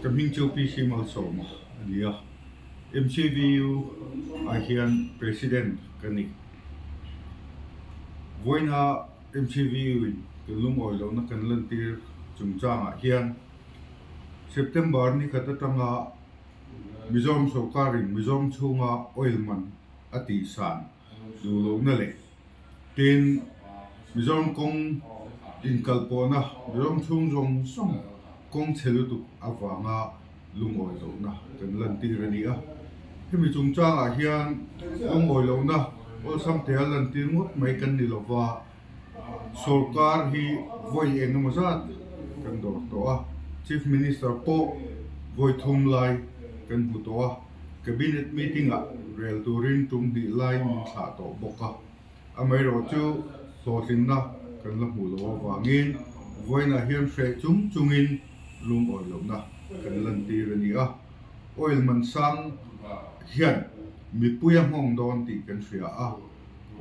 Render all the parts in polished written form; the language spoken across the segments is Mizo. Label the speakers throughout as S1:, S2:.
S1: Ka hming chu PC Malsawma a ni a, MCVU ah hian President ka ni. Vawiina MCVU in kan lungawi lohna kan lantir chungchangah hian September ni khat atanga Mizoram sawrkarin Mizoram chhunga oil man a tihsan duh lohna leh Tin, Mizoram kawng inkalpawhna Mizoram chhung zawng zawng kawng chhe lutuk avanga lungawi lohna kan lantir a ni a. Hemi chungchangah hian lungawi lohna awlsam tea lantir ngawt mai kan ni lova, sawrkar hi vawi eng emaw zat kan dawr tawh a, Chief Minister pawh vawi thum lai kan hmu tawh a. Cabinet meeting-ah rel turin tum hnih lai min thlah tawh bawk a, amaherawh chu hlawhtlinna kan la hmuh loh avangin vawiinah hian hreh chung chungin lungawi lohna kan lantir a ni a. Oil man sang hian mipui a nghawng dawn tih kan hria a,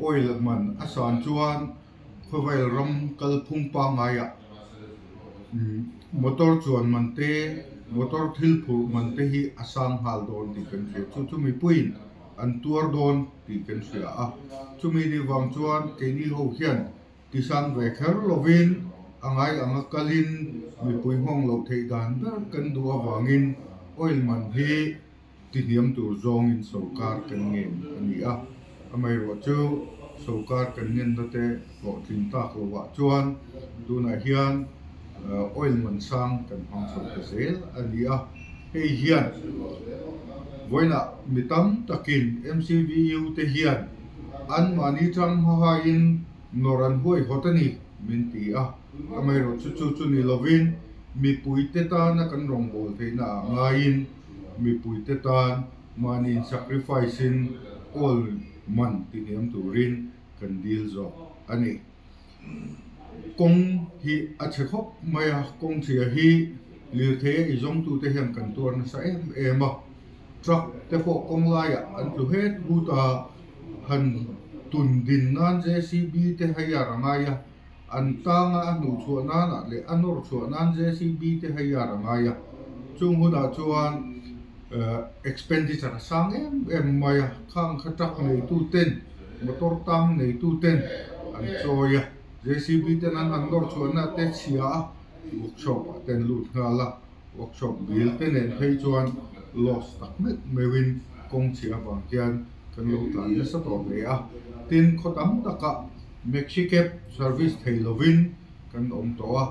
S1: oil man a san chuan Khawvel ram kalphung pangaiah motor chuan man te, motor thil phurh man te hi a sang nghal dawn tih kan hria. Chu chu mipuiin an tuar dawn tih kan hria a. Chumi ni vang chuan keini ho hian tisang ve kher lovin a ngai anga kalin mipui nghawng loh theih dan ber kan duh avangin oil man hi Tihniam tur zawngin sawrkar kan ngen a ni a, amaherawh chu sawrkar kan ngenna te hlawhtlin tak lovah chuan tunah hian oil man sang kan hmang chho ta zel a ni a. Hei hian vawiinah mi tam takin MCVU te hian anmahni tang hmahain nawr an huaihawt a ni min ti a, amaherawh chu chu chu ni lovin mipuite tana kan rawngbâwl theihna ah ngaiin Mipuite tan mahni sacrifice in oil man tihniam turin kan dil zawk a ni. Kawng hi a chhe khawp mai a, kawng chhia hi lirthei a izawngtute hian kan tuar nasa em em a, truck te pawh kawng laiah an tlu het hut a, han tun din nan JCB te hire a ngai a, An tanga a hnuh chhuah nanah leh a nawr chhuah nan JCB te hei a ra ngai a, chung hunah chuan expenditure a sang em em mai a, khang kha truck neitu ten, motor tang neitu ten an chawi a, JCB ten an han nawr chhuahna te chhia a, workshop ah ten lut nghal a, workshop bill te nen phei chuan loss tak meuh meuhin kawng chhia avang hian kan lo tlan nasa tawh hle a, tin khaw tam takah Maxi cab service thei lovin kan awm tawh a,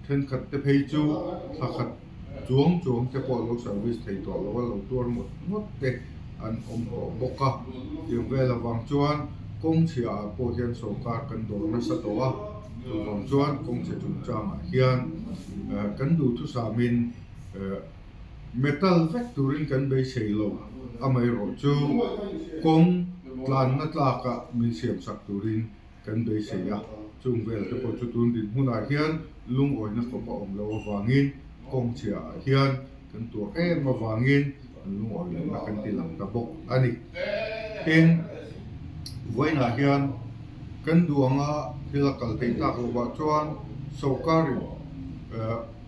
S1: thenkhat te phei chu thla khat chuang chuang te pawh lo service thei tawh lo a, lo tuar ngawt ngawt te an awm tawh bawk a. Tiang vel avang chuan kawng chhia ah pawh hian sawrkar kan dawr nasa tawh a, chuvang chuan kawng chhe chungchangah hian kan duhthusamin metal vek turin kan beisei lo, amaherawh chu kawng tlanna tlakah min siamsak turin kan beisei a, chung vel te pawh chu tun dinhmunah hian lungawina khawp a awm loh avangin kawng chhiah ah hian kan tuah em avangin an lungawi lohna kan ti lang ta bawk a ni. Tin, vawiinah hian kan duh anga thil a kal theih tak lovah chuan sawrkarin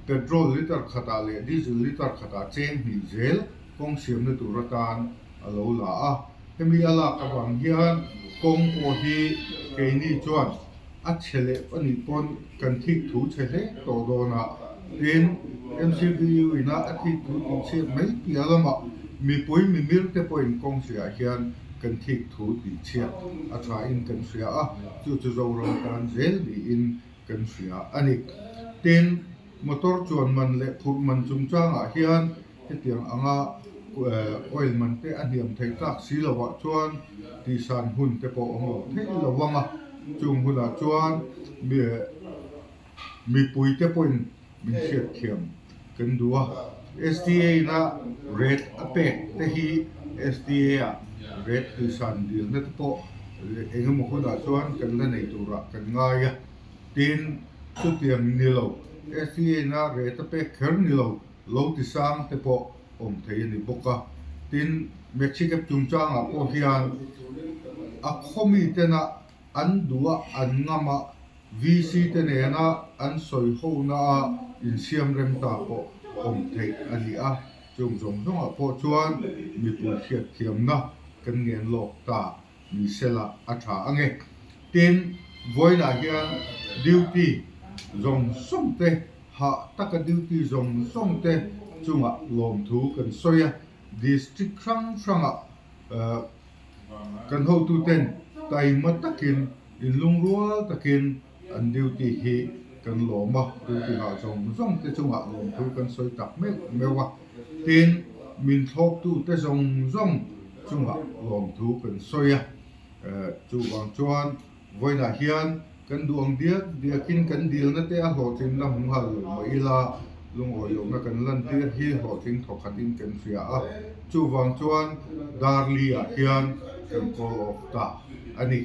S1: Petrol litre khatah leh diesel litre khatah cheng hnih zel kawng siamna tur atan a lo la a. Hemi a lak avang hian kawng pawh hi keini chuan a chhe leh a nih pawn kan thik thu chhe hle tawh dawn a. Tin, MCVU ina a thik thu tih chhiat mai piah lamah mipui mimir te pawhin kawng hriah hian kan thik thu tih chhiat a thain kan hria a, chu chu Zoram tan zel niin kan hria a ni. Tin, motor chuan man leh phurh man chungchangah hian hetiang anga oil man te a hniam theih tlak si lovah chuan tihsan hun te pawh awm lo thei lo vang a, chung hunah chuan mipui te pawhin min hriatthiam kan duh a. SDA ina rate a pek te hi SDA ah rate tihsan dilna te pawh engemaw hunah chuan kan la nei turah kan ngai a. Tin, chutiang ni lo SDA ina rate a pek kher ni lo lo tisang te pawh awm thei a ni bawk a. Tin, Mexico chungchangah pawh hian a khaw mitena An duh a, an ngam a, VC te nena an sawi hona a insiam rem ta pawh awm theih a ni a, chung zawng zawngah pawh chuan mipui hriatthiamna kan ngen lawk ta ni sela a tha ang e. Tin, vawiinah hian duty zawng zawng te, hah taka duty zawng zawng te chungah lawmthu kan sawi a, district hrang hrangah Kan hotuten taima takin inlungrual takin an duty hi kan lawm a, duty hah zawng zawng te chungah lawmthu kan sawi tak meuh meuh a, tin min thlawktute zawng zawng chungah lawmthu kan sawi a, chuvang chuan vawiinah hian kan duh ang diak diakin kan dilna te a hlawhtlinna hmu nghal lo mah ila lungawi lohna kan lantir hi hlawhtling thawkhatin kan hria a, chuvang chuan Darli ah hian kan call off ta a ni.